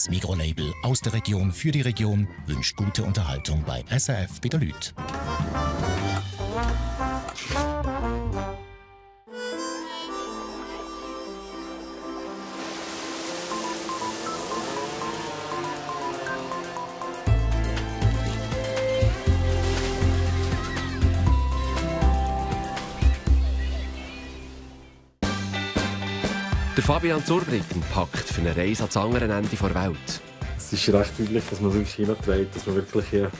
Das Migros-Label aus der Region für die Region wünscht gute Unterhaltung bei SRF bei den Leuten. Der Fabian Zurbriggen packt für eine Reise ans andere Ende der Welt. Es ist recht üblich, dass man sich China trägt, dass man wirklich hier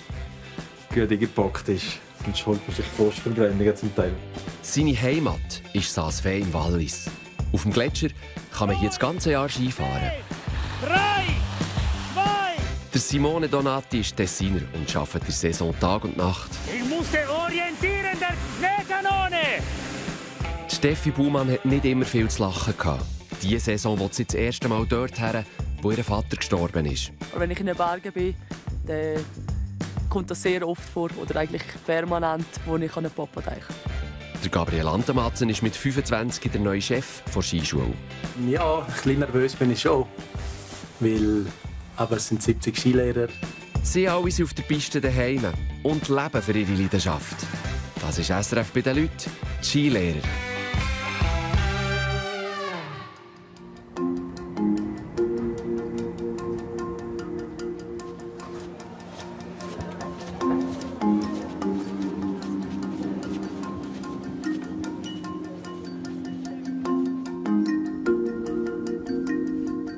gut eingepackt ist. Sonst holt man sich Frostverbrennungen zum Teil. Seine Heimat ist Saas-Fee im Wallis. Auf dem Gletscher kann man hier das ganze Jahr Skifahren. 3, 2. Der Simone Donati ist Tessiner und arbeitet in der Saison Tag und Nacht. Ich musste orientieren, der Schneekanone! Die Steffi Baumann hat nicht immer viel zu lachen gehabt. Diese Saison will sie das erste Mal dort her, wo ihr Vater gestorben ist. Wenn ich in den Bergen bin, dann kommt das sehr oft vor, oder eigentlich permanent, wo ich an den Papa denke. Der Gabriel Antematzen ist mit 25 der neue Chef der Skischule. Ja, ein bisschen nervös bin ich schon, weil es sind 70 Skilehrer. Sie alle sind auf der Piste daheim und leben für ihre Leidenschaft. Das ist SRF bei den Leuten, die Skilehrer.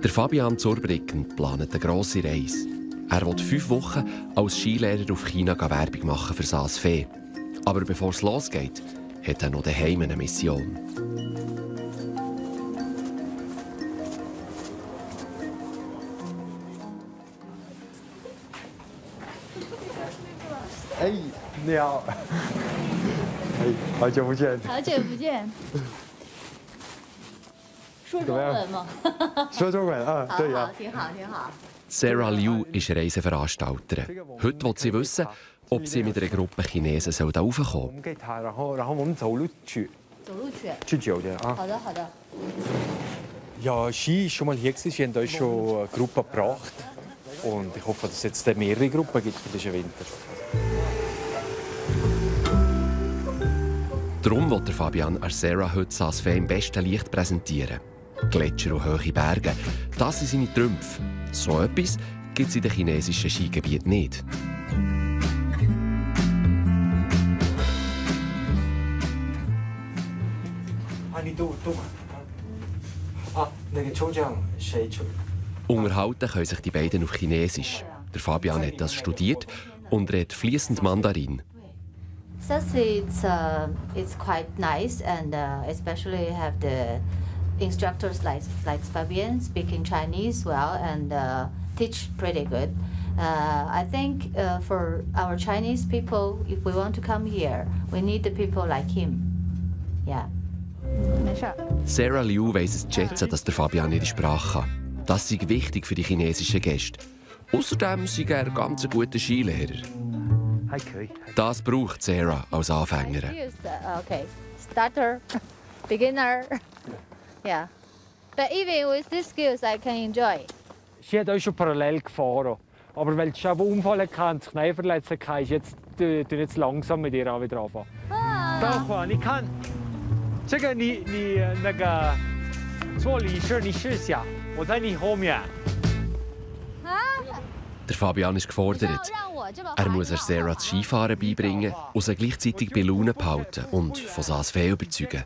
Der Fabian Zurbriggen plant eine grosse Reise. Er will 5 Wochen als Skilehrer auf China Werbung machen für Saas-Fee. Aber bevor es losgeht, hat er noch daheim eine Mission. Hey, 你好。hey, 好久不见。好久不见。说中文吗？说中文啊，对呀。挺好，挺好。Sarah Liu ist Reiseveranstalterin. Heute will sie wissen, ob sie mit einer Gruppe Chinesen da raufkommen soll. 然后我们走路去。走路去。去酒店啊。好的，好的。Ja, Ski ist schon mal hier gewesen. Sie haben uns schon eine Gruppe gebracht. Und ich hoffe, dass es jetzt mehrere Gruppen gibt für diesen Winter. Darum will Fabian Sarah heute Saas-Fee im besten Licht präsentieren. Gletscher und hohe Berge, das sind seine Trümpfe. So etwas gibt es in den chinesischen Skigebieten nicht. Unterhalten können sich die beiden auf Chinesisch. Der Fabian hat das studiert und redet fließend Mandarin. It's quite nice, and especially have the instructors like Fabian speaking Chinese well and teach pretty good. I think for our Chinese people, if we want to come here, we need the people like him. Yeah. Sarah Liu weiss es zu schätzen, dass der Fabian ihre Sprache kann. Das ist wichtig für die chinesischen Gäste. Außerdem ist er ein ganz guter Skilehrer. Das braucht Sarah als Anfängerin. Okay, starter, beginner. Yeah. But even with these skills, I can enjoy. Sie hat auch schon parallel gefahren. Aber weil sie einen Unfall hatte, sich Knie verletzt hatte, ist jetzt langsam mit ihr wieder anfangen. Ah. 你看，这个你那个做理事，你试下，我在你后面。 Der Fabian ist gefordert. Er muss Sarah das Skifahren beibringen und sie gleichzeitig bei Laune behalten und von Saas-Fee überzeugen.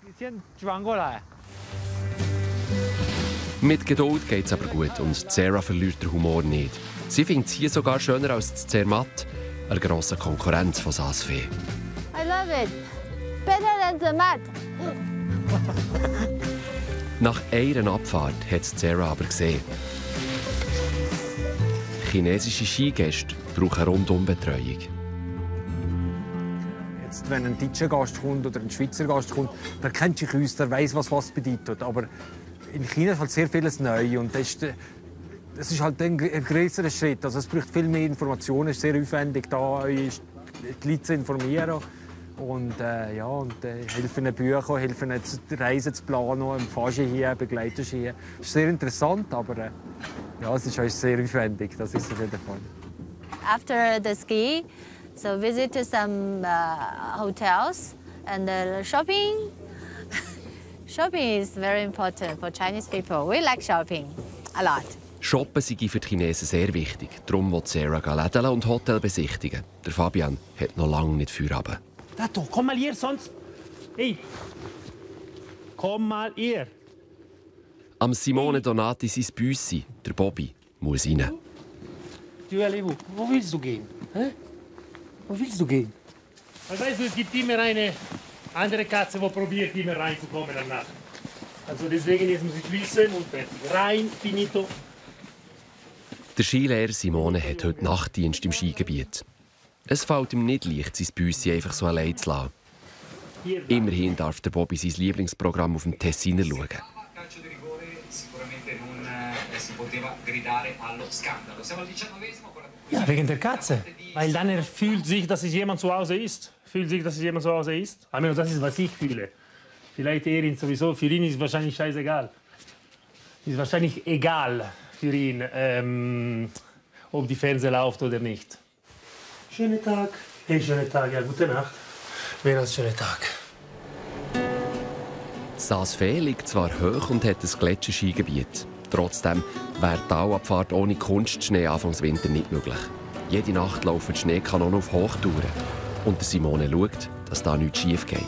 Mit Geduld geht es aber gut und Sarah verliert den Humor nicht. Sie findet es hier sogar schöner als das Zermatt, eine grosse Konkurrenz von Saas-Fee. I love it. Better than Zermatt. Nach einer Abfahrt hat es Sarah aber gesehen. Chinesische Skigäste brauchen Rundumbetreuung. Jetzt, wenn ein deutscher Gast kommt oder ein Schweizer Gast kommt, der kennt sich aus, der weiß, was bedeutet. Aber in China ist halt sehr vieles neu und das ist halt ein größerer Schritt. Also es braucht viel mehr Informationen, es ist sehr aufwendig, da die Leute zu informieren. Und, helfen ihnen Bücher, helfen ihnen Reisen zu planen, im Fahrski hier, Begleiterski hier. Das ist sehr interessant, aber es ist auch sehr aufwendig. Das ist auf jeden Fall. After the ski, so visit some hotels and shopping. Shopping is very important for Chinese people. We like shopping a lot. Shoppen sei für die Chinesen sehr wichtig. Darum will Sarah Läden und Hotel besichtigen. Der Fabian hat noch lange nicht Feierabend. Tato, komm mal hier, sonst... Hey, komm mal hier. Am Simone Donati sein Büssi, der Bobby, muss rein. Du, Alevo, wo willst du gehen? Hä? Wo willst du gehen? Weißt du, es gibt immer eine andere Katze, die probiert, immer reinzukommen danach. Also deswegen, jetzt muss ich schließen und fertig. Rein, finito. Der Skilehrer Simone hat heute Nachtdienst im Skigebiet. Es fällt ihm nicht leicht, sein Büssi einfach so allein zu lassen. Immerhin darf der Bobby sein Lieblingsprogramm auf dem Tessiner schauen. Ja, wegen der Katze. Weil dann er fühlt sich, dass es jemand zu Hause ist. Aber das ist, was ich fühle. Vielleicht Erin sowieso. Für ihn ist es wahrscheinlich scheißegal. Ist wahrscheinlich egal für ihn, ob die Fernseher läuft oder nicht. Schönen Tag. Hey, schönen Tag. Ja, gute Nacht. Wäre ein schöner Tag. Saas Fee liegt zwar hoch und hat ein Gletscherskigebiet. Trotzdem wäre die Talabfahrt ohne Kunstschnee Anfangs Winter nicht möglich. Jede Nacht laufen die Schneekanonen auf Hochtouren. Und der Simone schaut, dass da nichts schief geht.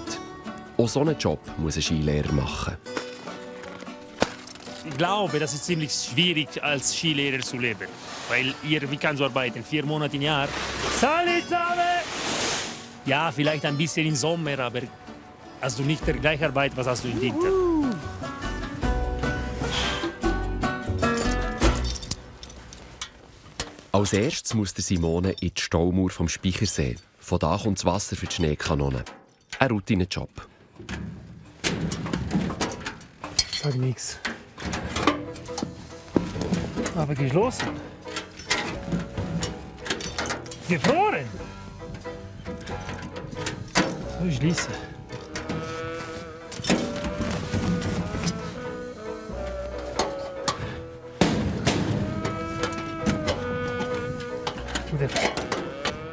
Auch so einen Job muss ein Skilehrer machen. Ich glaube, das ist ziemlich schwierig, als Skilehrer zu leben. Weil wie kannst du arbeiten? 4 Monate im Jahr. Salut zusammen! Ja, vielleicht ein bisschen im Sommer, aber hast du nicht die gleiche Arbeit, was hast du im Winter. Als erstes muss der Simone in die Staumauer vom Speichersee. Von da kommt das Wasser für die Schneekanonen. Ein Routinejob. Sag nichts. Aber geschlossen. Gefroren. So, ich schließe.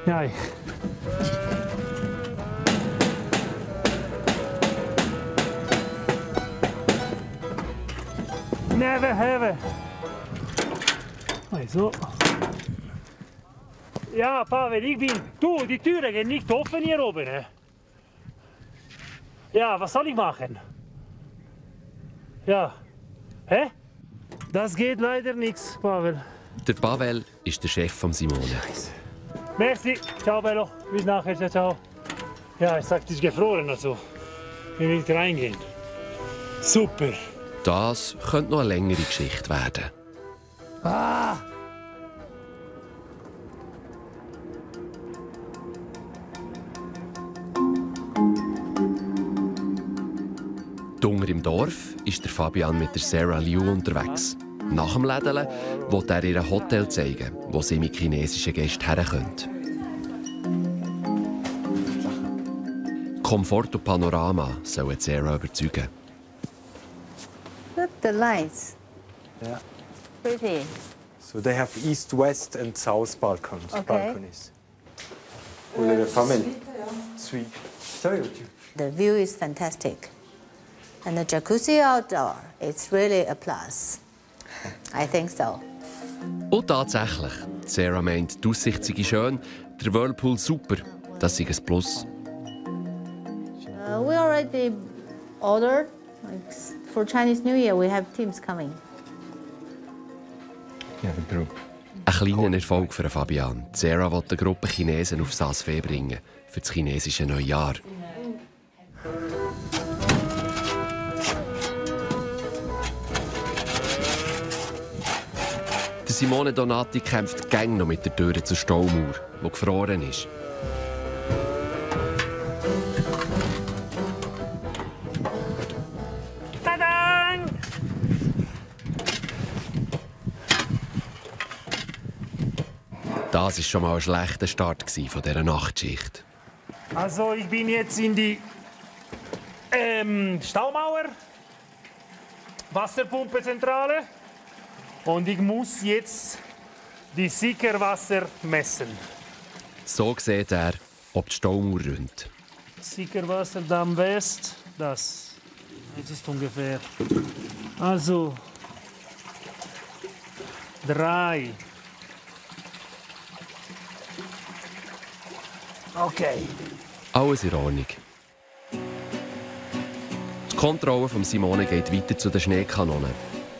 Ja. Never have. Also. Ja, Pavel, ich bin. Du, die Türen gehen nicht offen hier oben. Ne? Ja, was soll ich machen? Ja. Hä? Das geht leider nichts, Pavel. Der Pavel ist der Chef von Simone. Merci. Ciao, Bello. Bis nachher. Ciao, ciao. Ja, ich sagte, es ist gefroren. Also. Wir will nicht reingehen. Super. Das könnte noch eine längere Geschichte werden. Ah! Dunger im Dorf ist der Fabian mit der Sarah Liu unterwegs. Nach dem Lädeln will er ihr ein Hotel zeigen, wo sie mit chinesischen Gästen herkommen. Komfort und Panorama sollen Sarah überzeugen. Look the lights. Yeah. Pretty. So they have east, west and south balconies. Okay. Balconies. Pour la famille. Suite. The view is fantastic. And the jacuzzi outdoor, it's really a plus. I think so. Und tatsächlich, Sarah meint, die Aussicht sei schön, der Whirlpool super, das sei ein Plus. We already ordered. For Chinese New Year, we have teams coming. Ja, the group. Ein kleiner Erfolg für Fabian. Sarah will eine Gruppe Chinesen auf Saas Fee bringen, für das chinesische Neujahr. Der Simone Donati kämpft gäng noch mit der Tür zur Staumauer, die gefroren ist. Tadang! Das war schon mal ein schlechter Start von dieser Nachtschicht. Also ich bin jetzt in die Staumauer, Wasserpumpezentrale und ich muss jetzt die Sickerwasser messen. So sieht er, ob die Staumauer rund. Sickerwasserdamm West, das. Jetzt ist ungefähr. Also 3. Okay. Alles in Ordnung. Die Kontrolle von Simone geht weiter zu den Schneekanonen.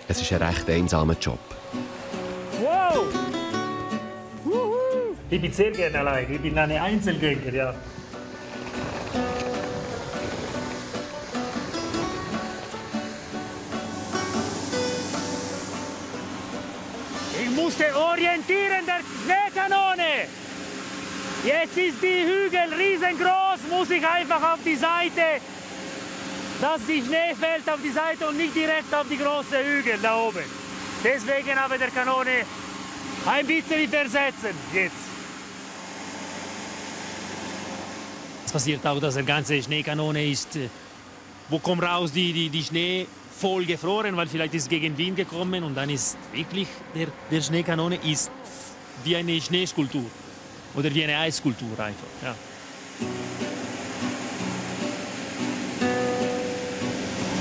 Es ist ein recht einsamer Job. Wow! Ich bin sehr gerne allein. Ich bin ein Einzelgänger, ja. Ich musste orientieren der Schneekanone. Jetzt ist die Hügel riesengroß, muss ich einfach auf die Seite, dass die Schnee fällt auf die Seite und nicht direkt auf die großen Hügel da oben. Deswegen habe ich der Kanone ein bisschen versetzen jetzt. Es passiert auch, dass die ganze Schneekanone ist, wo kommt raus die Schnee voll gefroren, weil vielleicht ist gegen Wind gekommen und dann ist wirklich der Schneekanone ist wie eine Schneeskulptur oder wie eine Eisskulptur einfach. Ja.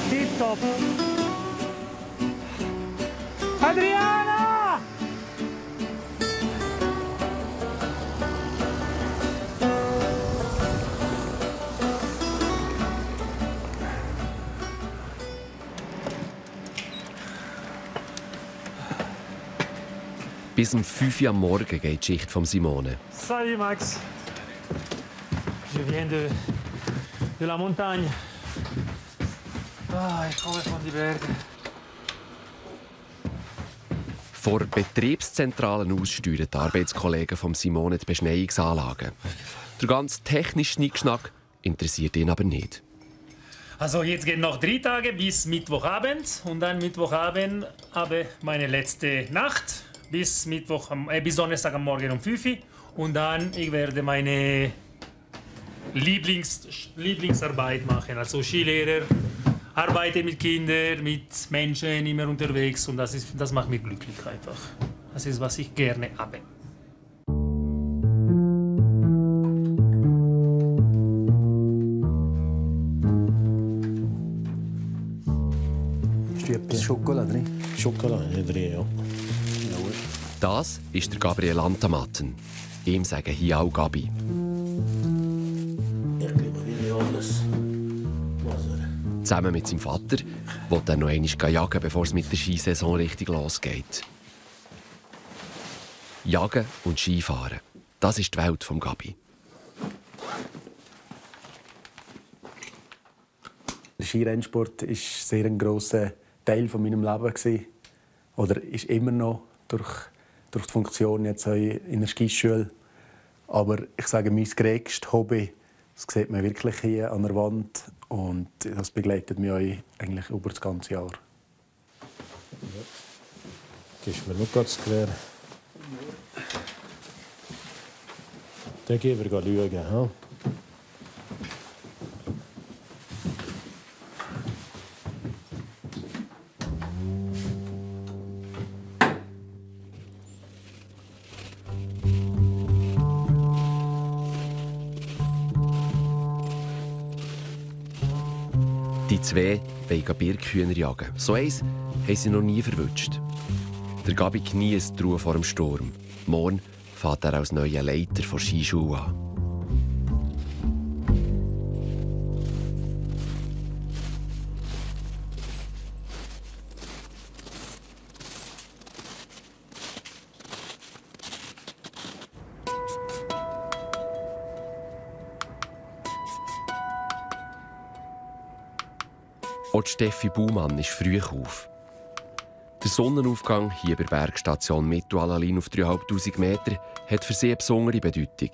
Tipptopp. Adriana! Bis um 5 Uhr am Morgen geht die Schicht von Simone. Salut Max. Je viens de la montagne. Ah, ich komme von den Bergen. Vor Betriebszentralen aus steuern die Arbeitskollegen von Simone die Beschneiungsanlagen. Der ganze technische Schnickschnack interessiert ihn aber nicht. Also jetzt gehen noch 3 Tage bis Mittwochabend und dann Mittwochabend habe meine letzte Nacht bis Donnerstag am Morgen um 5 Uhr und dann ich werde meine Lieblingsarbeit machen, also Skilehrer, arbeite mit Kindern, mit Menschen immer unterwegs und das macht mich glücklich einfach. Das ist was ich gerne habe. Ist etwas Schokolade drin? Schokolade drin, ja. Das ist der Gabriel Antamatten. Ihm sagen hier auch Gabi. Ich glaube, wie alles. Zusammen mit seinem Vater will er noch einmal jagen, bevor es mit der Skisaison richtig losgeht. Jagen und Skifahren, das ist die Welt von Gabi. Der Skirennsport war sehr ein grosser Teil von meinem Leben. Oder ist immer noch durch die Funktion jetzt in der Skischule. Aber ich sage, mein grösstes Hobby, das sieht man wirklich hier an der Wand. Und das begleitet mich eigentlich über das ganze Jahr. Ja. Gibst mir noch ganz klar. Dann gehen wir schauen. Ja? Die zwei wollen Birkhühner jagen. So eins haben sie noch nie verwünscht. Der Gabi geniesst die Ruhe vor dem Sturm. Morgen fährt er als neuer Leiter von Skischule an. Auch Steffi Baumann ist früh auf. Der Sonnenaufgang hier bei der Bergstation Mittualalin auf 3500 Meter hat für sie eine besondere Bedeutung.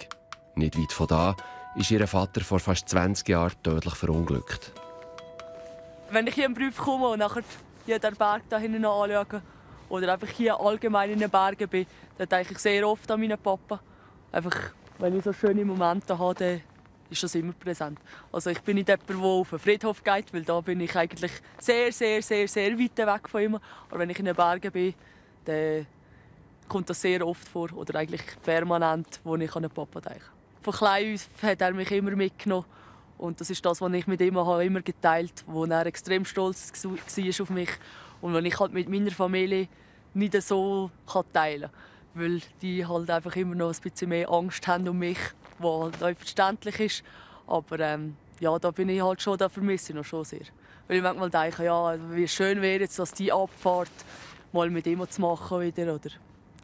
Nicht weit von da ist ihr Vater vor fast 20 Jahren tödlich verunglückt. Wenn ich hier im Beruf komme und nachher jeden Berg da hinten anschaue oder einfach hier allgemein in den Bergen bin, dann denke ich sehr oft an meinen Papa. Einfach, wenn ich so schöne Momente habe, dann ist das immer präsent. Also ich bin nicht jemand, der auf den Friedhof geht, weil da bin ich eigentlich sehr, sehr, sehr, sehr weit weg von ihm. Aber wenn ich in den Bergen bin, dann kommt das sehr oft vor, oder eigentlich permanent, wo ich an den Papa denke. Von klein auf hat er mich immer mitgenommen. Und das ist das, was ich mit ihm immer geteilt habe, wo er extrem stolz war auf mich. Und was ich halt mit meiner Familie nicht so teilen kann. Weil die halt einfach immer noch ein bisschen mehr Angst haben um mich, was halt auch verständlich ist. Aber ja, da bin ich halt schon, da vermisse ich noch schon sehr. Weil ich manchmal denke, ja, wie schön wäre es, dass die Abfahrt mal mit ihm zu machen wieder, oder?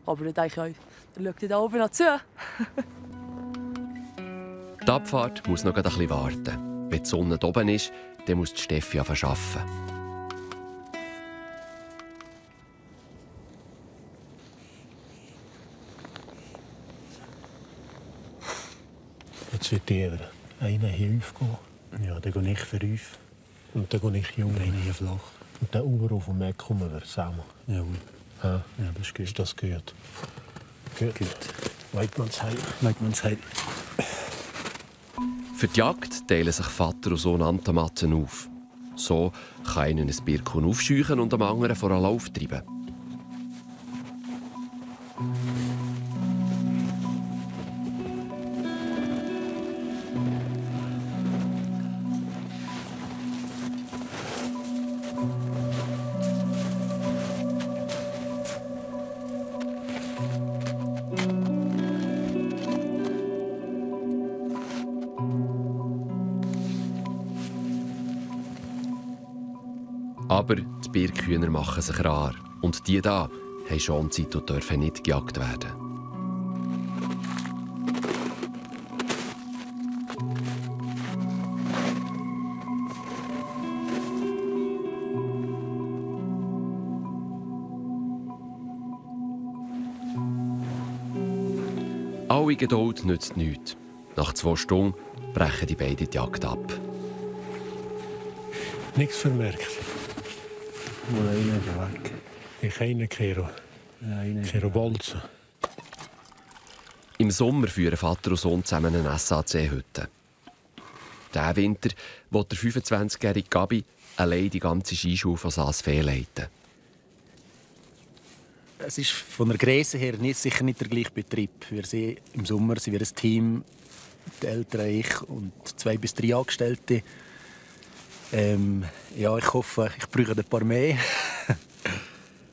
Aber dann denke ich, dann schaut da oben noch zu. Die Abfahrt muss noch ein bisschen warten. Wenn die Sonne oben ist, dann muss die Steffi arbeiten. Jetzt wird jeder einer hier aufgehen. Ja, dann gehe ich für 5. Und dann gehe ich jung hier flach. Und dann oben auf dem Weg kommen wir zusammen. Jawohl. Ja, das ist gut. Ist das gut? Gut. Weidmannsheil. Weidmannsheil. Für die Jagd teilen sich Vater und Sohn Antamatten auf. So kann einer ein Birkhuhn aufscheuchen und dem anderen vor einen Lauf treiben. Aber die Birkhühner machen sich rar. Und die da haben Schonzeit und dürfen nicht gejagt werden. Alle Geduld nützt nichts. Nach 2 Stunden brechen die beiden die Jagd ab. Nichts vermerkt. Mal einer weg. Ich eine Kero. Kero Bolzen. Im Sommer führen Vater und Sohn zusammen eine SAC-Hütte. Diesen Winter will der 25-jährige Gabi allein die ganze Skischule von Saas-Fee leiten. Es ist von der Größe her sicher nicht der gleiche Betrieb. Wir sind im Sommer sind wir ein Team, die Eltern, ich und 2 bis 3 Angestellte. Ja, ich hoffe, ich brauche ein paar mehr.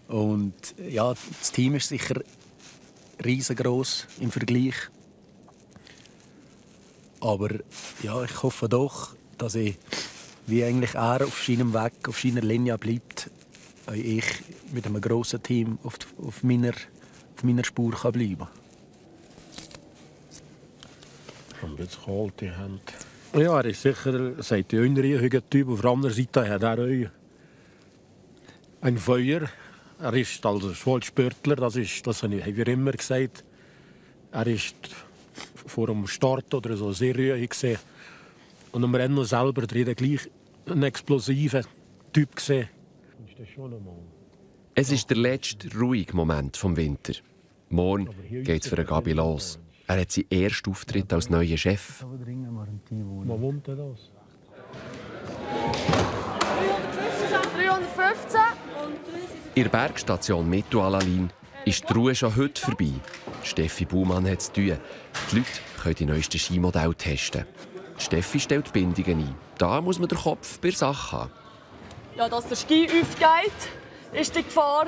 Und ja, das Team ist sicher riesengroß im Vergleich. Aber ja, ich hoffe doch, dass ich, wie eigentlich er auf seinem Weg, auf seiner Linie bleibt, ich mit einem grossen Team auf meiner Spur bleiben kann. Und jetzt kalt die Hand. Ja, er ist sicher, seit der jüngere Typ. Auf der anderen Seite hat er auch ein Feuer. Er ist also Schwalzsportler, das haben wir immer gesagt. Er ist vor dem Start oder so sehr ruhig gesehen. Und am Rennen selber drin gleich ein explosiver Typ gesehen. Es ist der letzte ruhige Moment des Winter. Morgen geht es für Gabi los. Er hat seinen ersten Auftritt als neuer Chef. Wo wohnt er das? 315. In der Bergstation Metto-Alalin ist die Ruhe schon heute vorbei. Steffi Baumann hat es zu tun. Die Leute können die neuesten Skimodelle testen. Steffi stellt Bindungen ein. Da muss man den Kopf bei der Sache haben. Ja, dass der Ski aufgeht, ist die Gefahr.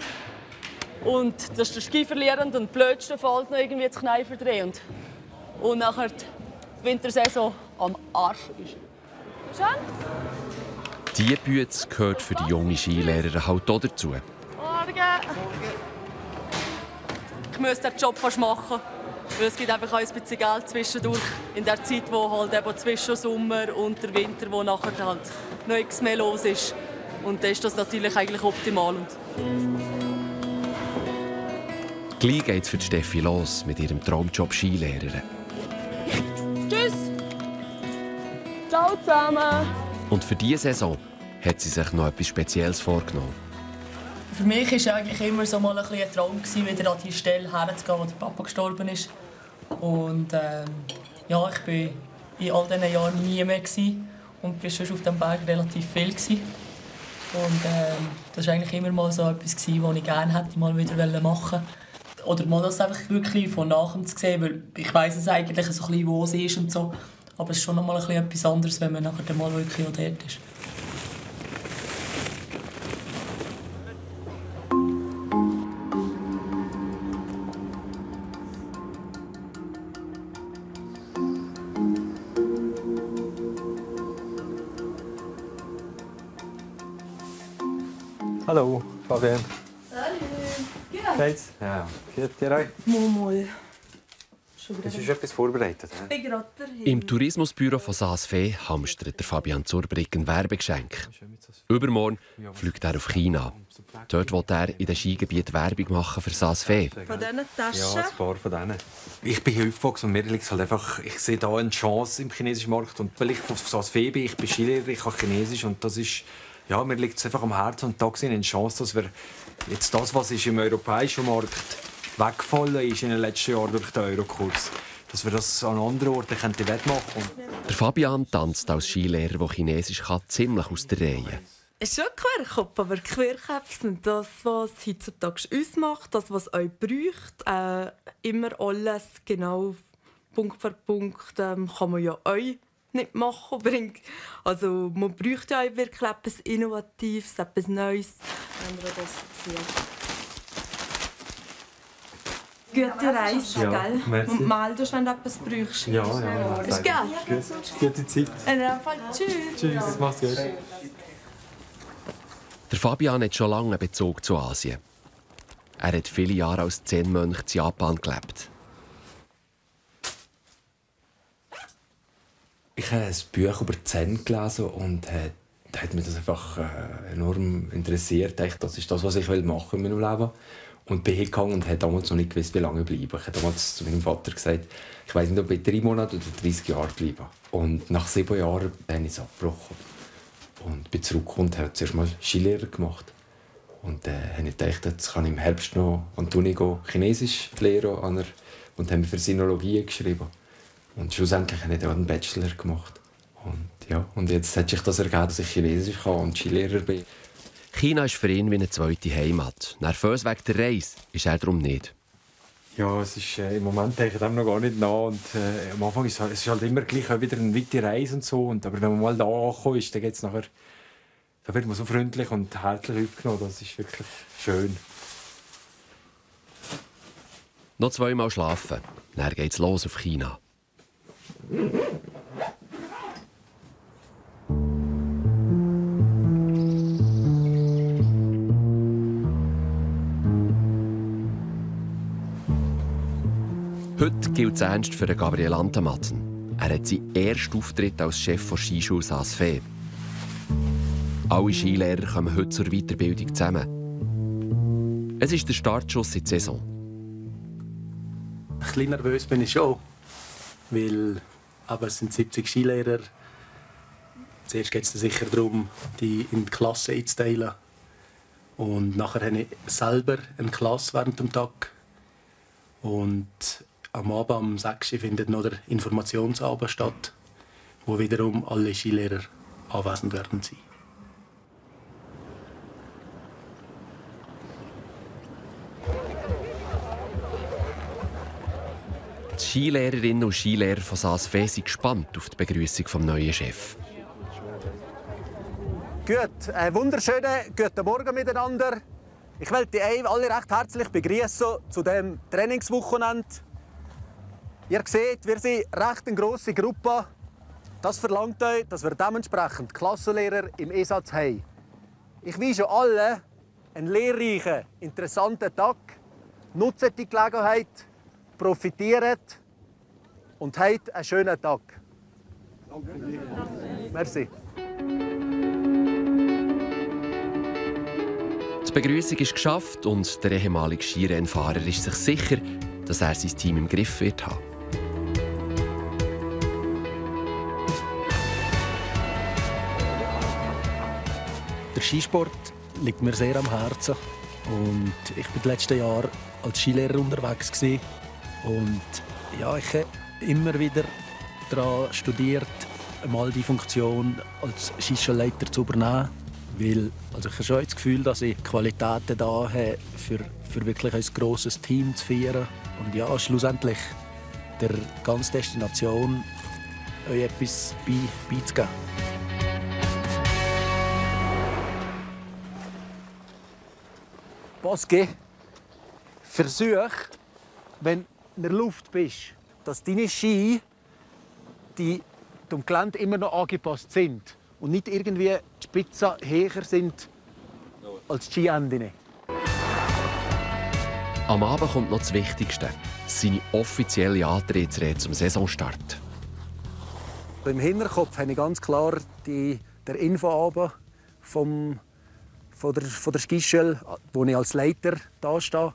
Und dass der Ski verlierend und blödsten fällt noch irgendwie das Knie verdrehend. Und nachher die Wintersaison am Arsch ist. Schön? Diese Bühne gehört für die junge Skilehrerin halt auch dazu. Morgen. Ich müsste den Job fast machen. Weil es gibt einfach auch ein bisschen Geld zwischendurch. In der Zeit, wo halt eben zwischen Sommer und der Winter, wo nachher halt nichts mehr los ist. Und dann ist das natürlich eigentlich optimal. Gleich geht es für Steffi los mit ihrem Traumjob Skilehrerin. Tschüss! Ciao zusammen! Und für diese Saison hat sie sich noch etwas Spezielles vorgenommen. Für mich war es eigentlich immer so mal ein Traum, wieder an die Stelle herzugehen, wo der Papa gestorben ist. Und ja, ich bin in all diesen Jahren nie mehr und war schon auf dem Berg relativ viel. Und das war eigentlich immer mal so etwas, was ich gerne hätte mal wieder machen wollen. Oder mal das einfach wirklich von nachher zu sehen, weil ich weiss es eigentlich so ein bisschen, wo es ist und so. Aber es ist schon noch mal ein bisschen etwas anderes, wenn man nachher mal wirklich auch dort ist. Hallo, Fabian. Hallo. Geht's? Ja, geht dir euch? Mal. Hast du schon etwas vorbereitet? Im Tourismusbüro von Saas-Fee hamstert der Fabian Zurbrigg ein Werbegeschenk. Übermorgen fliegt er auf China. Dort will er in den Skigebieten Werbung machen für Saas-Fee. Von diesen Taschen? Ja, ein paar von denen. Ich bin hier aufgewachsen und mir liegt halt einfach, ich sehe da eine Chance im chinesischen Markt. Und weil ich von Saas-Fee bin, ich bin Skilehrer, ich kann Chinesisch und das ist... Ja, mir liegt es einfach am Herzen und da gesehen eine Chance, dass wir jetzt das, was ist im europäischen Markt weggefallen ist in den letzten Jahren durch den Eurokurs, dass wir das an anderen Orten wettmachen können. Der Fabian tanzt als Skilehrer, der Chinesisch kann, ziemlich aus der Reihe. Es ist schon Querkopf, aber Querköpfe sind das, was heutzutage uns macht, das, was euch braucht. Immer alles genau Punkt für Punkt kann man ja euch nicht machen. Also man braucht ja wirklich etwas Innovatives, etwas Neues, wenn man das sieht. Gute Reise, ja, gell? merci. Und meld dich, wenn du etwas brauchst. Ja. Ist gut? Gute Zeit. In dem Fall tschüss. Tschüss, mach's gut. Der Fabian hat schon lange einen Bezug zu Asien. Er hat viele Jahre als Zen-Mönch in Japan gelebt. Ich habe ein Buch über Zen gelesen und da hat mich das einfach enorm interessiert. Das ist das, was ich machen will in meinem Leben. Und bin hingegangen und habe damals noch nicht gewusst, wie lange bleiben. Ich habe damals zu meinem Vater gesagt, ich weiß nicht, ob ich 3 Monate oder 30 Jahre bleibe. Und nach 7 Jahren habe ich es abgebrochen. Und bin zurückgekommen und habe zuerst mal Skilehrer gemacht. Und habe ich gedacht, jetzt kann ich im Herbst noch an die Uni gehen, Chinesisch lehren und habe für Sinologie geschrieben. Und schlussendlich habe ich dann einen Bachelor gemacht. Und jetzt hat sich das ergeben, dass ich Chinesisch kann und Skilehrer bin. China ist für ihn wie eine zweite Heimat. Nervös wegen der Reise ist er darum nicht. Ja, es ist, im Moment denke ich dem noch gar nicht nach. Und, am Anfang ist es halt immer gleich wieder eine weite Reise und so. Aber wenn man mal da angekommen ist, dann geht's nachher, da wird man so freundlich und herzlich aufgenommen. Das ist wirklich schön. Noch 2 Mal schlafen, dann geht's los auf China. Heute gilt es ernst für Gabriel Antematten. Er hat seinen ersten Auftritt als Chef der Skischule Saas-Fee. Alle Skilehrer kommen heute zur Weiterbildung zusammen. Es ist der Startschuss in die Saison. Ein bisschen nervös bin ich schon, weil es sind 70 Skilehrer. Zuerst geht es sicher darum, die in die Klasse einzuteilen. Und nachher habe ich selber eine Klasse während dem Tag. Und am Abend, um 6 Uhr, findet noch der Informationsabend statt, wo wiederum alle Skilehrer anwesend werden sein. Die Skilehrerinnen und Skilehrer von Saas-Fee sind gespannt auf die Begrüßung des neuen Chefs. Gut, einen wunderschönen guten Morgen miteinander. Ich möchte die alle recht herzlich begrüßen zu diesem Trainingswochenende. Ihr seht, wir sind recht eine grosse Gruppe. Das verlangt euch, dass wir dementsprechend Klassenlehrer im Einsatz haben. Ich wünsche allen einen lehrreichen, interessanten Tag. Nutzt die Gelegenheit, profitiert und habt einen schönen Tag. Merci. Die Begrüßung ist geschafft und der ehemalige Skirennfahrer ist sich sicher, dass er sein Team im Griff wird haben. Der Skisport liegt mir sehr am Herzen. Und ich war die letzten Jahre als Skilehrer unterwegs. Und ja, ich habe immer wieder daran studiert, einmal die Funktion als Skischulleiter zu übernehmen. Weil, also ich habe schon das Gefühl, dass ich Qualitäten da habe, für wirklich ein grosses Team zu führen. Und ja, schlussendlich der ganzen Destination euch etwas beizugeben. Bosque, versuch, wenn du in der Luft bist, dass deine Ski die dem Gelände immer noch angepasst sind und nicht irgendwie die Spitzen höher sind als die Skienden. Am Abend kommt noch das Wichtigste: seine offizielle Antrittsrede zum Saisonstart. Im Hinterkopf habe ich ganz klar den Infoabend von der Skischule, wo ich als Leiter da stehe.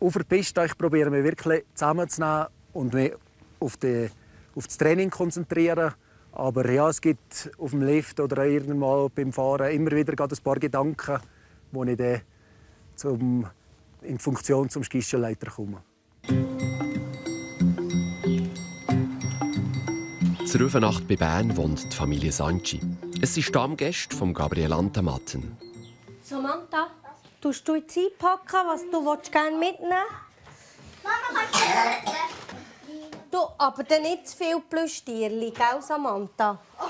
Auf der Piste probiere ich mich wirklich zusammenzunehmen und mich auf das Training konzentrieren. Aber ja, es gibt auf dem Lift oder irgendwann beim Fahren immer wieder ein paar Gedanken, wo ich dann in Funktion zum Skischulleiter komme. Zur Rüfenacht bei Bern wohnt die Familie Sanchi. Es sind Stammgäste von Gabriel Antamatten. Samantha, tust du jetzt einpacken, was du gerne mitnehmen willst? Mama, kannst du aber dann nicht zu viel Plüschtierli, gell, Samantha? Oh,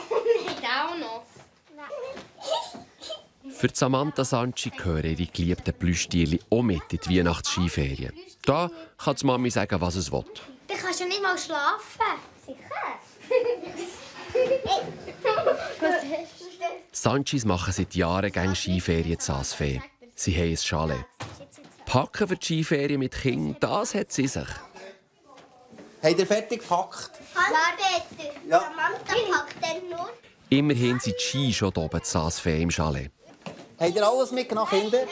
nicht auch noch. Für Samantha Sanchi gehören ihre geliebten Plüschtierli auch mit in die Weihnachtsskiferien. Da kann die Mami sagen, was es will. Du kannst ja nicht mal schlafen. Sicher? Sanchis machen seit Jahren gerne Skiferien in Saas-Fee. Sie haben ein Chalet. Packen für die Skiferien mit Kindern, das hat sie sich. Habt ihr fertig gepackt? Warte, ja. Samantha packt dann nur. Immerhin sind die Ski schon oben in Saas-Fee im Chalet. Habt ihr alles mitgenommen, Kinder?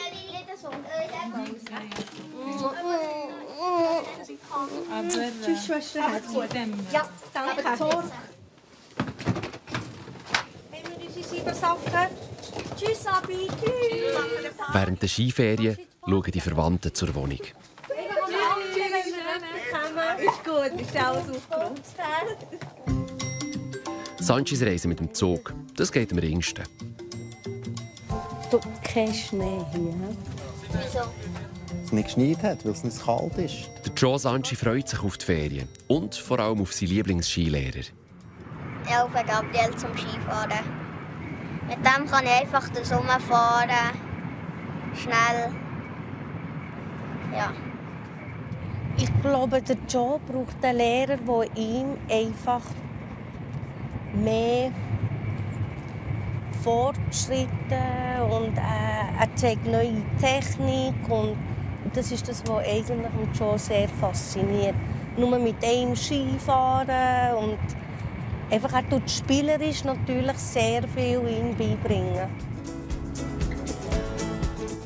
Tschüss, Schwester. Ja, danke. Haben wir unsere 7 Sachen? Tschüss, Abi. Tschüss. Während der Skiferien schauen die Verwandten zur Wohnung. Ist gut, ist alles aufgeräumt. Sanchis reisen mit dem Zug. Das geht am ringsten. Du, kein Schnee hier. Wieso? Es nicht geschneit hat, weil es nicht kalt ist. Der Joe Sanchi freut sich auf die Ferien und vor allem auf seinen Lieblingsskilehrer. Ich helfe Gabriel zum Skifahren. Mit dem kann ich einfach den Sommer fahren. Schnell. Ja. Ich glaube, der Joe braucht einen Lehrer, der ihm einfach mehr Fortschritte und er zeigt neue Technik. Und das ist das, was eigentlich Joe sehr fasziniert. Nur mit einem Skifahren und einfach er tut spielerisch natürlich sehr viel ihm beibringen.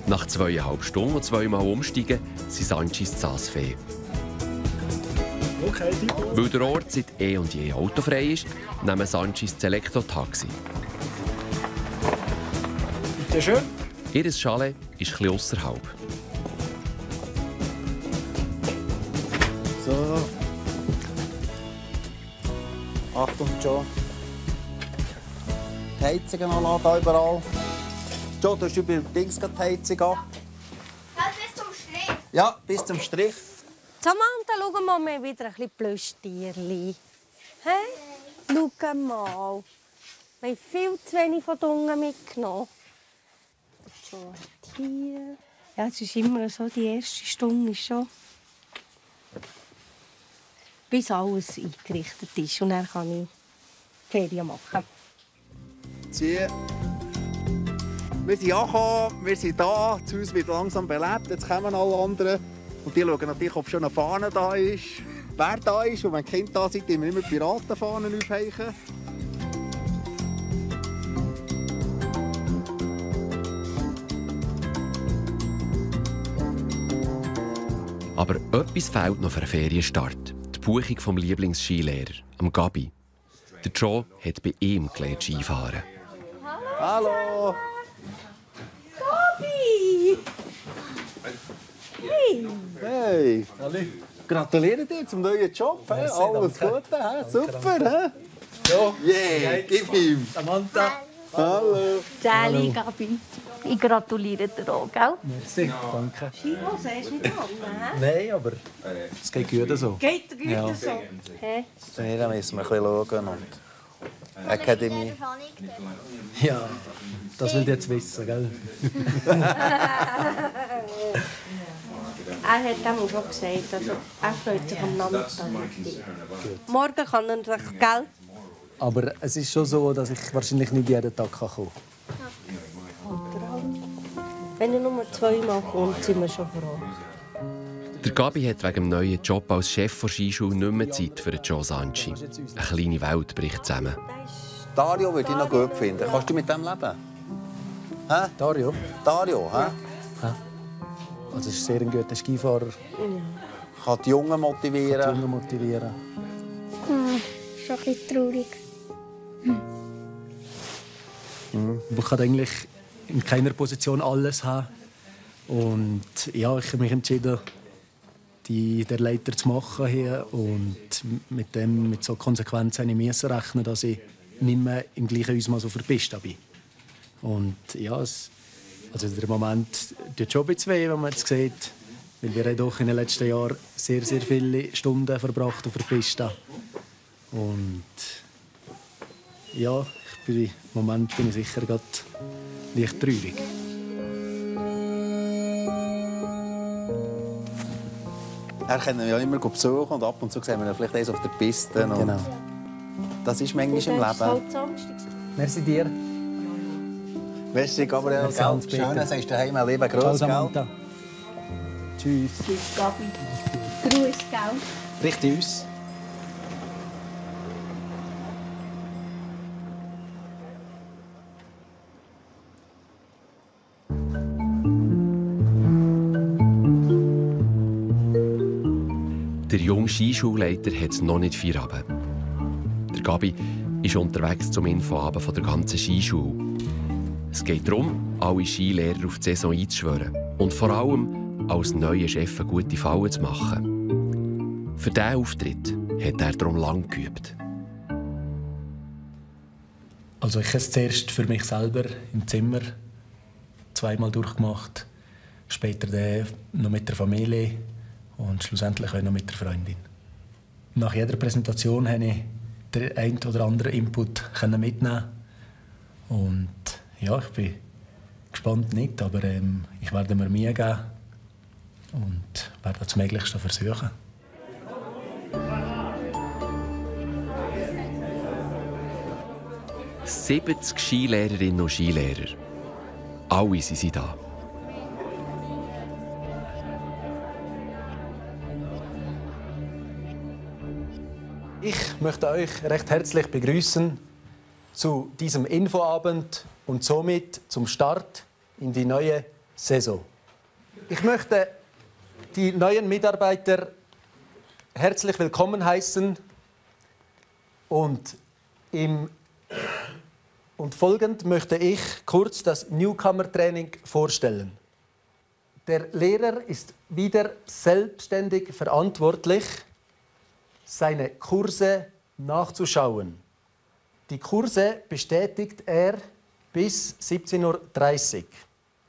Nach 2,5 Stunden und 2-mal umsteigen sind Sanchis in Saas-Fee. Okay, weil der Ort seit eh und je autofrei ist, nehmen Sanchis das Elektrotaxi. Bitte schön. Ihr Chalet ist etwas ausserhalb. So. Achtung, Joe. Die Heizungen noch hier überall. Joe, du hast über Dings die Heizung an. Bis zum Strich. Ja, bis zum Strich. Samantha, schau mal, wir haben wieder ein bisschen Plüschtierli. Hey? Schau mal. Wir haben viel zu wenig von unten mitgenommen. Schon hier. Ja, es ist immer so, die erste Stunde ist schon, bis alles eingerichtet ist. Und dann kann ich Ferien machen. Ziehen. Wir sind angekommen, wir sind da. Das Haus wird langsam belebt. Jetzt kommen alle anderen. Und die schauen natürlich, ob schon eine Fahne da ist. Wer da ist. Und wenn Kinder da sind, immer Piratenfahnen aufhängen. Aber etwas fehlt noch für einen Ferienstart. Die Buchung vom Lieblingsskilehrer, am Gabi. Der Joe hat bei ihm gelernt Skifahren. Hallo! Gabi! Hey! Hey! gratuliere dir zum neuen Job. Alles Gute, super. Ja, gib ihm. Samantha. Hallo. Sally, Gabi. Ich gratuliere dir auch, gell? Merci, danke. Skihose hast du nicht an, hä? Nein, aber es geht gut so. Geht dir gut so? Hä? Da müssen wir ein bisschen schauen. Und Akademie. Ja, das will ich jetzt wissen, gell? Er hat dem schon gesagt, also er freut sich am Nachmittag. Morgen kann er sich, gell? Aber es ist schon so, dass ich wahrscheinlich nicht jeden Tag kommen kann. Wenn er nur 2-mal kommt, sind wir schon froh. Der Gabi hat wegen dem neuen Job als Chef der Skischule nicht mehr Zeit für Joe Sanchi. Eine kleine Welt bricht zusammen. Dario würde ich noch gut finden. Kannst du mit dem leben? Hä? Dario? Dario, hä? Also ist sehr ein guter Skifahrer. Kann die Jungen motivieren. Ist schon ein bisschen traurig. Man kann eigentlich in keiner Position alles haben. Und ja, ich habe mich entschieden, der Leiter zu machen hier. Und mit so Konsequenzen musste ich rechnen, dass ich nicht mehr im gleichen Ausmaß auf der Piste bin. Und ja, also der Moment tut schon ein bisschen weh, wenn man jetzt sieht, weil wir haben doch in den letzten Jahren sehr, sehr viele Stunden verbracht auf der Piste. Und ja, im Moment bin ich sicher gerade leicht traurig. Er kann ja immer besuchen und ab und zu sehen wir ihn vielleicht auf der Piste. Genau. Das ist manchmal im Leben. Merci dir. Merci, Gabriel. Schön, dass du daheim ein Leben groß. Ciao, tschüss. Tschüss, Gabi. Gruß, gell? Richtig uns. Der junge Skischulleiter hat es noch nicht Feierabend. Der Gabi ist unterwegs zum Infoabend von der ganzen Skischule. Es geht darum, alle Skilehrer auf die Saison einzuschwören und vor allem als neuer Chef eine gute Falle zu machen. Für diesen Auftritt hat er darum lang geübt. Also ich habe es zuerst für mich selber im Zimmer 2-mal durchgemacht, später noch mit der Familie und schlussendlich auch noch mit der Freundin. Nach jeder Präsentation konnte ich den einen oder anderen Input mitnehmen. Und ja, ich bin gespannt nicht, aber ich werde mir Mühe geben und werde das Möglichste versuchen. – 70 Skilehrerinnen und Skilehrer. Alle sind da. Ich möchte euch recht herzlich begrüßen zu diesem Infoabend und somit zum Start in die neue Saison. Ich möchte die neuen Mitarbeiter herzlich willkommen heißen und folgend möchte ich kurz das Newcomer-Training vorstellen. Der Lehrer ist wieder selbstständig verantwortlich, seine Kurse nachzuschauen. Die Kurse bestätigt er bis 17:30 Uhr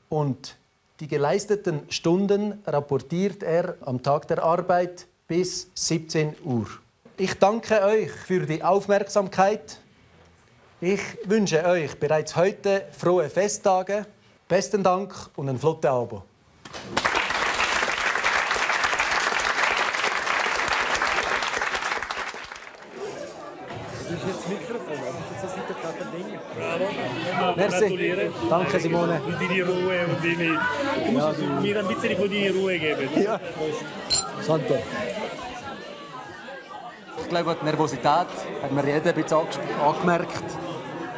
und die geleisteten Stunden rapportiert er am Tag der Arbeit bis 17 Uhr. Ich danke euch für die Aufmerksamkeit. Ich wünsche euch bereits heute frohe Festtage. Besten Dank und einen flotten Abend. Merci. Danke, Simone. Und deine Ruhe und deine... Du musst mir ein bisschen von deiner Ruhe geben. Ja. Sante. Ich glaube, die Nervosität hat mir jeder ein bisschen angemerkt.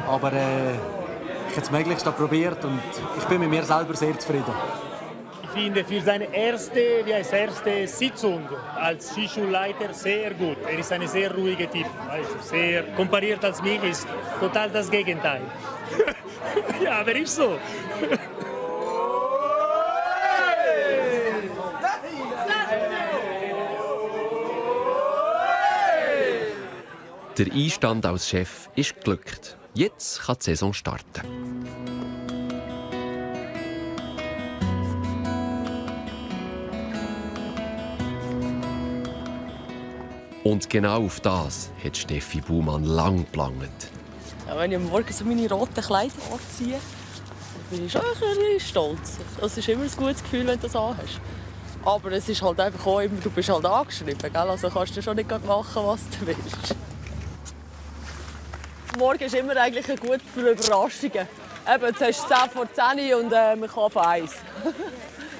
Aber ich habe das Möglichste probiert und ich bin mit mir selber sehr zufrieden. Ich finde für seine erste Sitzung als Skischulleiter sehr gut. Er ist ein sehr ruhiger Typ. Sehr kompariert als mich ist total das Gegenteil. Ja, aber ist so. Der Einstand als Chef ist geglückt. Jetzt kann die Saison starten. Und genau auf das hat Steffi Baumann lang gelangt. Ja, wenn ich am Morgen so meine roten Kleider anziehe, bin ich schon ein bisschen stolz. Das ist immer ein gutes Gefühl, wenn du das anhast. Aber es ist halt einfach auch immer, du bist halt angeschrieben, gell? Also kannst du schon nicht machen, was du willst. Morgen ist immer eigentlich gut für Überraschungen. Eben, jetzt hast du 10 vor 10 und man kann von 1.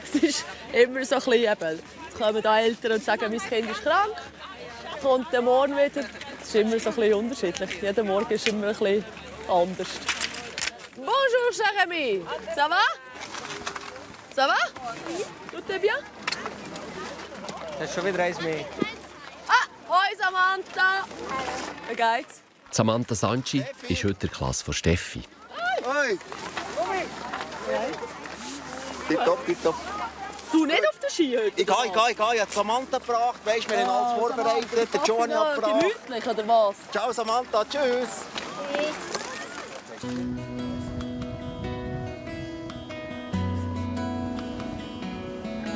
Es ist immer so ein bisschen, eben, jetzt kommen da Eltern und sagen, mein Kind ist krank. Kommt der Morgen wieder. Es ist immer so ein bisschen unterschiedlich. Jeder Morgen ist immer ein bisschen anders. Bonjour, cher ami. Ça va? Ça va? Tout est bien? Das ist schon wieder eins mehr. Ah, hoi Samantha. Wie geht's? Samantha Sanchi ist heute in der Klasse von Steffi. Hoi! Tipptopp, tipptopp. Du nicht auf der Ski heute? Ich gehe. Ich habe Samantha gebracht. Weißt, wir haben alles vorbereitet. Der Johnny hat gebracht. Gemütlich, oder was? Ciao Samantha, tschüss.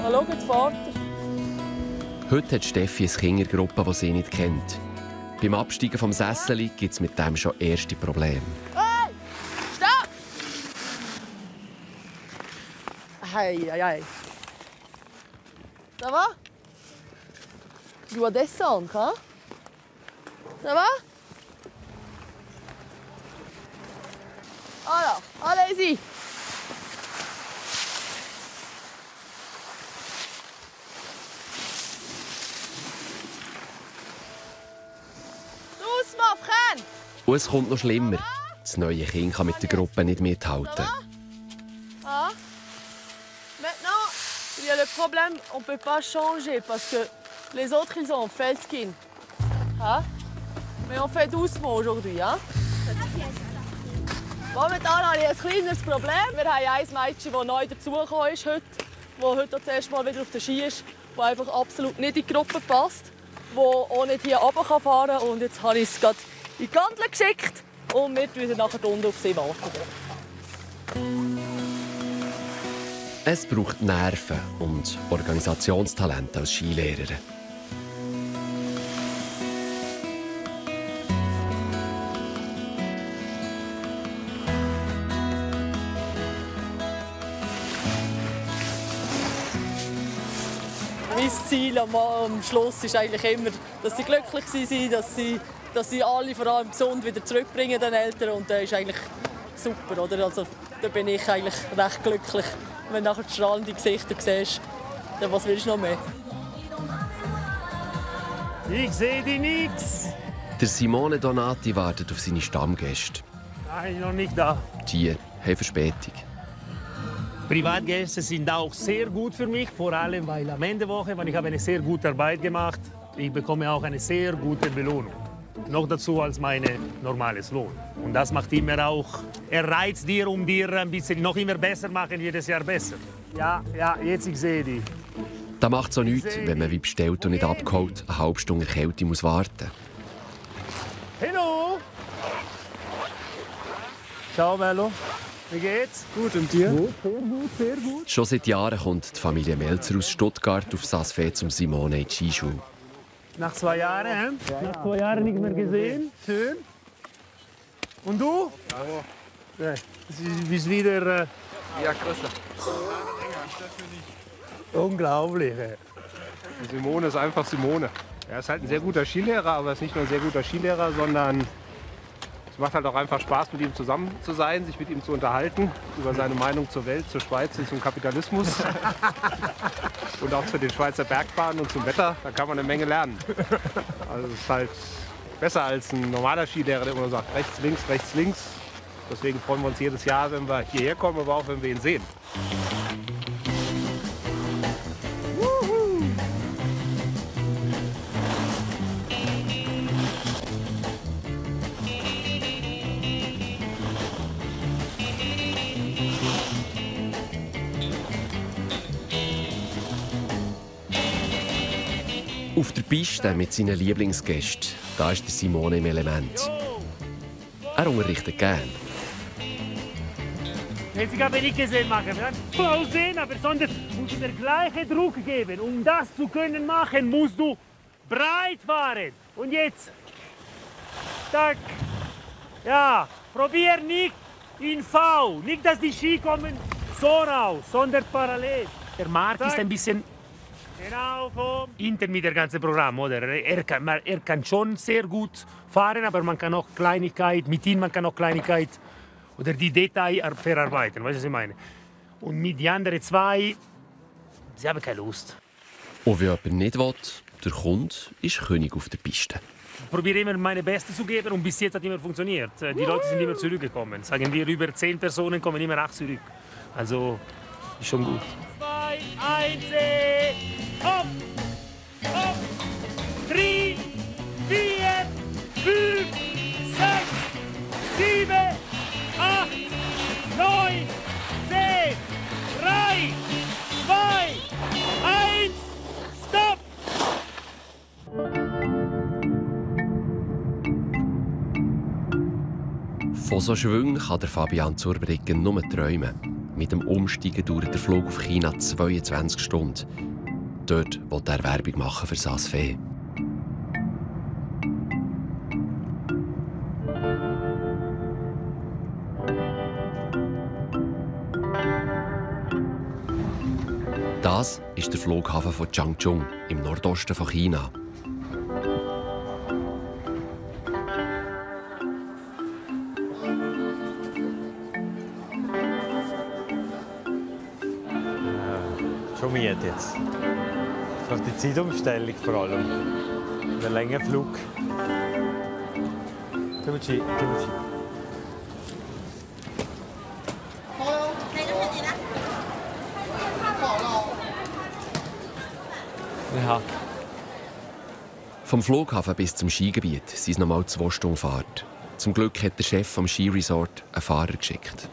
Mal schauen, den Vater. Heute hat Steffi eine Kindergruppe, die sie nicht kennt. Beim Absteigen vom Sessel gibt es mit dem schon erste Probleme. Hey! Stopp! Hey. Ça va? Tu dois descendre, hein? Ça va? Alors, allez-y! Doucement, Fran! Und es kommt noch schlimmer. Das neue Kind kann mit der Gruppe nicht mithalten. Ah. Maintenant, il y a le problème, on ne peut pas changer parce que les autres, ils ont fait le ski. Hein? Mais on fait doucement aujourd'hui. Hein? Momentan habe ich ein kleines Problem. Wir haben ein Mädchen, das neu dazugekommen ist, das heute das erste Mal wieder auf der Ski ist, das einfach absolut nicht in die Gruppe passt, das auch nicht hier runter fahren kann. Und jetzt habe ich es gerade in die Gondel geschickt und wir warten nachher unten auf sie warten. Es braucht Nerven und Organisationstalent als Skilehrerin. Mein Ziel am Schluss ist eigentlich immer, dass sie glücklich sind, dass sie alle vor allem gesund wieder zurückbringen, den Eltern. Und das ist eigentlich super, oder? Also, da bin ich eigentlich recht glücklich. Wenn du nachher die strahlenden Gesichter siehst, dann was willst du noch mehr? Ich sehe dich nix. Der Simone Donati wartet auf seine Stammgäste. Nein, noch nicht da. Die haben Verspätung. Privatgäste sind auch sehr gut für mich, vor allem weil am Ende der Woche, wenn ich eine sehr gute Arbeit gemacht habe, ich bekomme auch eine sehr gute Belohnung. Noch dazu als mein normales Lohn. Und das macht immer auch, er reizt dir, um dir ein bisschen noch immer besser machen, jedes Jahr besser. Ja, jetzt ich sehe dich. Das macht so nichts, wenn man wie bestellt und nicht abgeholt eine halbe Stunde Kälte muss warten. Hallo! Ciao, Mello. Wie geht's? Gut, und dir? Gut, sehr gut. Schon seit Jahren kommt die Familie Melzer aus Stuttgart auf Sasfee zum Simone in die Skischule. Nach 2 Jahren, hä? Nach 2 Jahren nicht mehr gesehen. Schön. Und du? Ja. Du bist wieder... Ja, Christa. Unglaublich. Simone ist einfach Simone. Er ist halt ein sehr guter Skilehrer, aber er ist nicht nur ein sehr guter Skilehrer, sondern es macht halt auch einfach Spaß, mit ihm zusammen zu sein, sich mit ihm zu unterhalten, über seine Meinung zur Welt, zur Schweiz und zum Kapitalismus. Und auch zu den Schweizer Bergbahnen und zum Wetter, da kann man eine Menge lernen. Also es ist halt besser als ein normaler Skilehrer, der immer sagt, rechts, links, rechts, links. Deswegen freuen wir uns jedes Jahr, wenn wir hierher kommen, aber auch wenn wir ihn sehen. Auf der Piste mit seinen Lieblingsgästen Da ist der Simone im Element. Er unterrichtet gern. Jetzt kann ich nicht gesehen machen, pausieren, aber sondern musst du den gleichen Druck geben. Um das zu können machen, musst du breit fahren. Und jetzt, tack, ja, probier nicht in V, nicht, dass die Ski kommen so raus, sondern parallel. Der Marc ist ein bisschen hinter mit dem ganzen Programm, oder? Er kann schon sehr gut fahren, aber man kann auch Kleinigkeit, mit ihm man kann auch Kleinigkeit oder die Details verarbeiten, weißt du, was ich meine? Und mit den anderen zwei, sie haben keine Lust. Und wenn jemand nicht will, der Kunde ist König auf der Piste. Ich probiere immer meine Beste zu geben und bis jetzt hat immer funktioniert. Die Leute sind immer zurückgekommen. Sagen wir, über 10 Personen kommen immer 8 zurück. Also, ist schon gut. 2, 1, hopp! Hopp! 3, 4, 5, 6, 7, 8, 9, 10, 3, 2, 1, stopp! Von so Schwüngen kann der Fabian Zurbriggen nur träumen. Mit dem Umsteigen dauert der Flug auf China 22 Stunden. Dort will er Werbung machen für Saas-Fee. Das ist der Flughafen von Changchun im Nordosten von China. Schon müde jetzt. Das ist die Zeitumstellung vor allem. Der lange Flug. Ja. Vom Flughafen bis zum Skigebiet sind es noch mal 2 Stunden Fahrt. Zum Glück hat der Chef vom Skiresort einen Fahrer geschickt.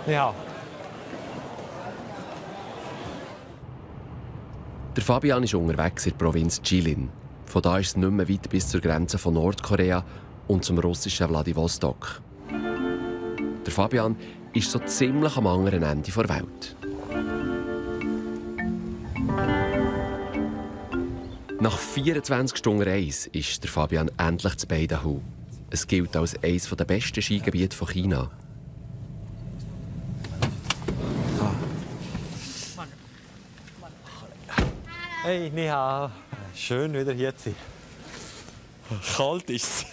Ja. Der Fabian ist unterwegs in der Provinz Jilin. Von da ist es nicht mehr weit bis zur Grenze von Nordkorea und zum russischen Wladiwostok. Der Fabian ist so ziemlich am anderen Ende der Welt. Nach 24 Stunden Reise ist der Fabian endlich zu Beidahu. Es gilt als eines der besten Skigebiete von China. Hey, ni hao. Schön, wieder hier zu sein. Kalt ist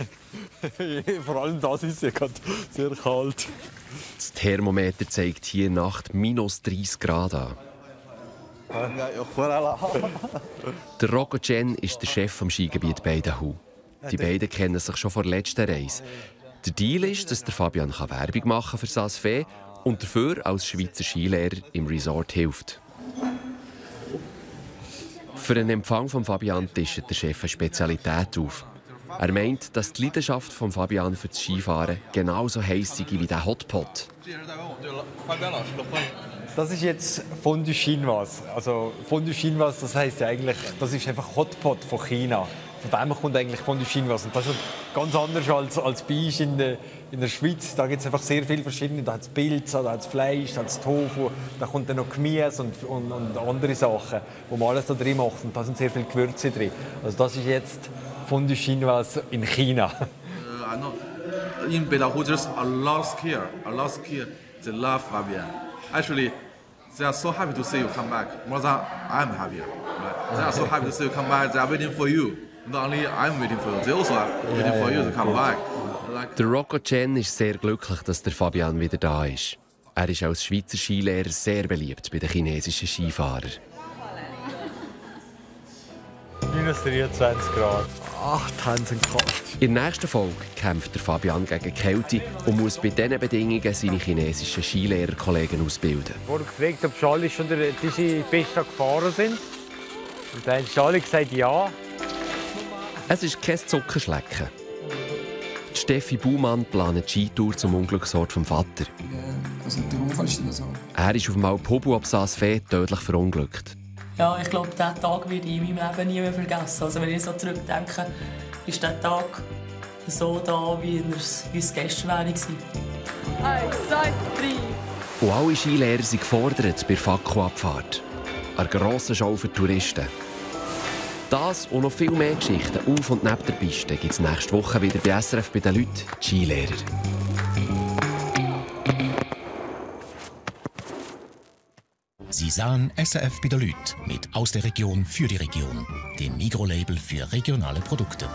es. Vor allem das ist ja gerade sehr kalt. Das Thermometer zeigt hier Nacht minus 30 Grad an. Der Rocco Chen ist der Chef vom Skigebiet Beidahu. Die beiden kennen sich schon vor der letzten Reise. Der Deal ist, dass der Fabian Werbung machen für Saas-Fee und dafür als Schweizer Skilehrer im Resort hilft. Für den Empfang von Fabian tischt der Chef eine Spezialität auf. Er meint, dass die Leidenschaft von Fabian für das Skifahren genauso heiß sei wie der Hotpot. Das ist jetzt Fondue Chinoise. Also Fondue Chinoise, das heisst ja eigentlich, das ist einfach Hotpot von China. Von dem kommt eigentlich Fondue Chinoise. Und das ist ganz anders als bei uns in der Schweiz. Da gibt es einfach sehr viele verschiedene. Da hat es Pilze, da hat es Fleisch, da hat es Tofu, da kommt dann noch Gemüse und andere Sachen, wo man alles da drin macht. Und da sind sehr viele Gewürze drin. Also das ist jetzt Fondue Chinoise in China. In Beidahu, there's a lot of skier. They love Fabian. Actually, they are so happy to see you come back. More than I'm happy. Right? They are so happy to see you come back. They are waiting for you. Not only I'm waiting for you, they also are waiting for you to come back. Der Rocco Chen ist sehr glücklich, dass der Fabian wieder da ist. Er ist als Schweizer Skilehrer sehr beliebt bei den chinesischen Skifahrern. Minus 23 Grad. Ach, die Hände sind kalt. In der nächsten Folge kämpft der Fabian gegen Kälte und muss bei diesen Bedingungen seine chinesischen Skilehrerkollegen ausbilden. Ich wurde gefragt, ob schon alle schon diese Piste gefahren sind. Und dann haben alle gesagt, ja. Es ist kein Zuckerschlecken. Steffi Baumann plant die Skitour zum Unglücksort vom Vater. Er ist auf dem Alpobu ab Saas-Fee tödlich verunglückt. Ja, ich glaube, diesen Tag werde ich in meinem Leben nie mehr vergessen. Also wenn ich so zurückdenke, ist der Tag so da, wie es gestern wäre. 1, 2, 3. Und alle Skilehrer sind gefordert bei der Fakko-Abfahrt. Eine grosse Show für Touristen. Das und noch viel mehr Geschichten auf und neben der Piste gibt es nächste Woche wieder bei SRF bei den Leuten, die Skilehrer. Sie sahen SRF bei den Leuten mit «Aus der Region für die Region», dem Migros-Label für regionale Produkte.